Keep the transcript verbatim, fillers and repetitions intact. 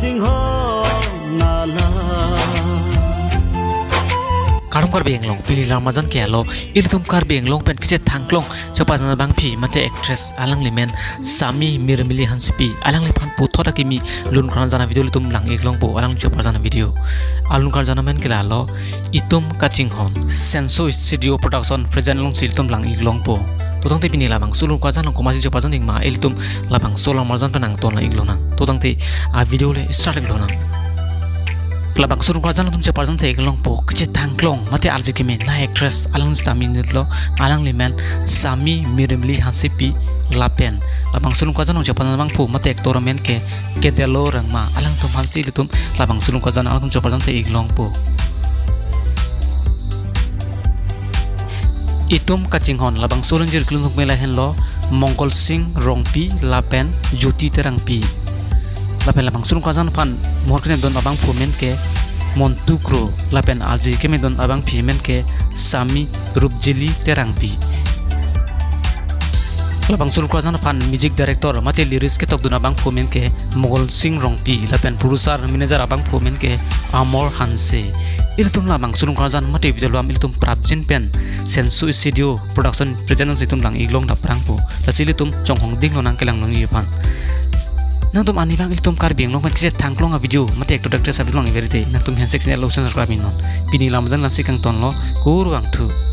Kardom Karbi Anglong, pini lamarjan ke alo, ilitum Karbi Anglong pen kechethangklong cheparjan abangpi mate actress, alangli men Sami Mirmili Hansepi, alangliphan puthot akimi lun karjan avideo ilitum lang-iklongpo, alang cheparjan avideo. Alun karjan amen ke lalo, Itum Kachinghon, Senso Studio Production present alongsi ilitum lang-iklongpo. To tangte pini labangso lun karjan along komatsi cheparjan ikma, ilitum labangso lamarjan pen nangton lang-iklonang. To tangte avideo le start iklonang. Labangso lun karjan along itum cheparjan te iklongpo, kechethangklong mate arje keme, la actress alang sitame inutlo, alangli men Sami Mirmili Hansepi lapen labangso lun karjan along cheparjan abangpo mate actor amen ke Kedelo Rengma, alangtum aphansi ilitum labangso lun karjan along cheparjan te iklongpo. Itum Kachinghon labangso lun jir klung hukme lahenlo, Mongol Sing Rongpi lapen Jyoti Terangpi. Lapen labangso lun karjan aphan mohor kene don abangpo amen ke Montu Kro, lapen arje keme don abangpi amen ke Sami Rupjili Terangpi. Labangso lun karjan aphan music director mate lyrics ketok dun abangpo amen ke Mongol Sing Rongpi, lapen producer manager abangpo amen ke Amor Hanse. Ilitum labangso lun karjan mate video album ilitum prapjin pen Senso Studio Production present alongsi itum lang-iklong daprangpo. Lasi ilitum chonghong dinglonang kelang nangji aphan. Nangtum arnivang ilitum Karbi Anglong pen kechethangklong avideo mate actor actress avideo lang-iverite, nangtum handshake channel lo subscribe non. Pini lamarjan lasi kangtonlo, kurvangthu.